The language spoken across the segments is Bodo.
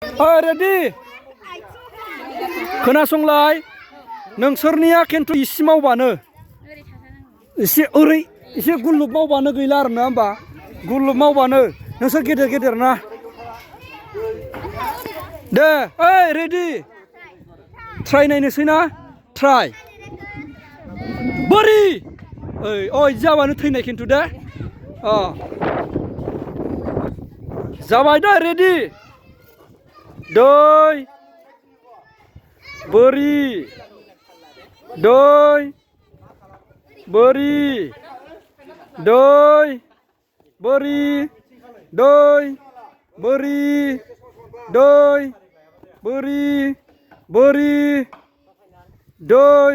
रेडि खोनासंलाय नोंसोरनिया खिन्थु इसे मावबानो एसे ओरै एसे गुलुब मावबानो गैला आरो ना होमबा गुलुब मावबानो नोंसोर गेदेर गेदेर ना दे ओइ रेडि ट्राइ नायनोसै ना ट्राइ बोरि ओइ ओइ जाबानो थैनाय खिन्थु दे जाबाय दे रेडि दै बोरि दै बोरि दै बोरि दै बोरि दै बोरि बोरि दै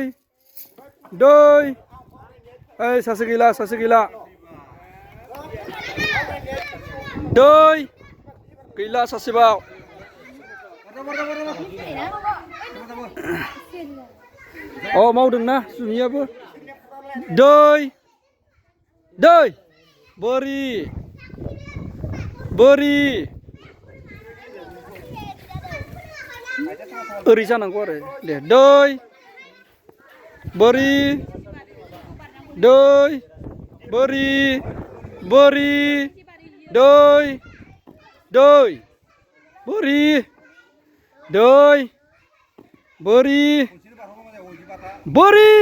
दै ओइ सासे गैला दै गैला सासेबाव मावदोंना सुमियाबो दै दै बोरि बोरि ओरै जानांगौ आरो दे दै बोरि दै बोरि बोरि दै दै बोरि दै बोरि बोरि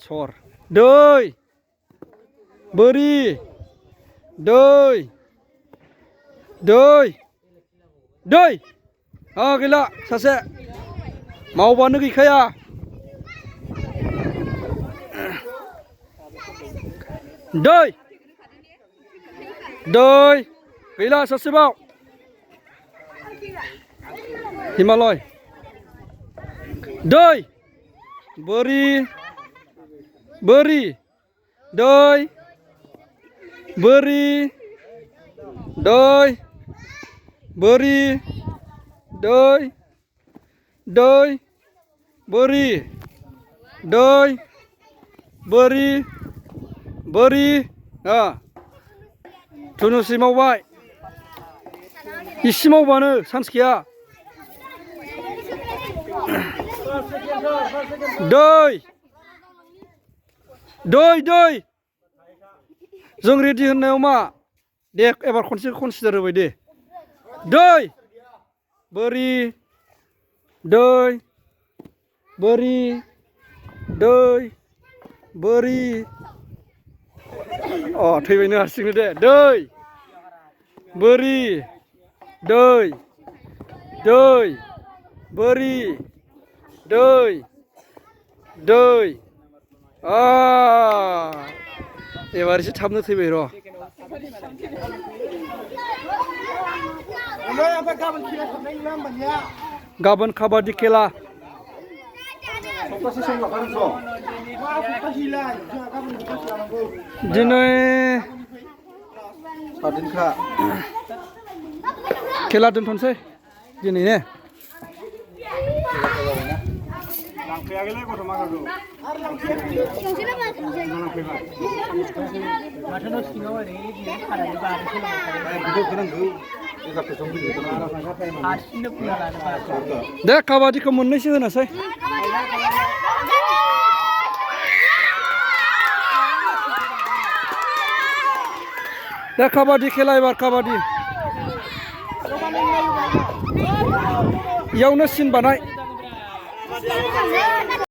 सर दै बोरि दै दै दै गैला सासे मावबानो गैखाया दै दै गैला सासेबाव हिमालय दै बोरि बोरि दै बोरि दै बोरि दै दै बोरि दै बोरि बोरि धुनुसि मावबाय इसे मावबानो चान्स गैया दै दै दै जों रेडि होननायाव मा दे एबार खनसे कनसिदार होबाय दे दै बोरि दै बोरि दै बोरि थैबायनो हारसिंनो दे दै बोरि दै दै बोरि दै दै एबार एसे थाबनो थैबाय र' गाबोन काबादि खेला दिनै खेला दोनथ'नोसै दिनै ने दे काबादिखौ मोननैसो होनोसै दे काबादि खेला एबार काबादि इयावनो सिन बानाय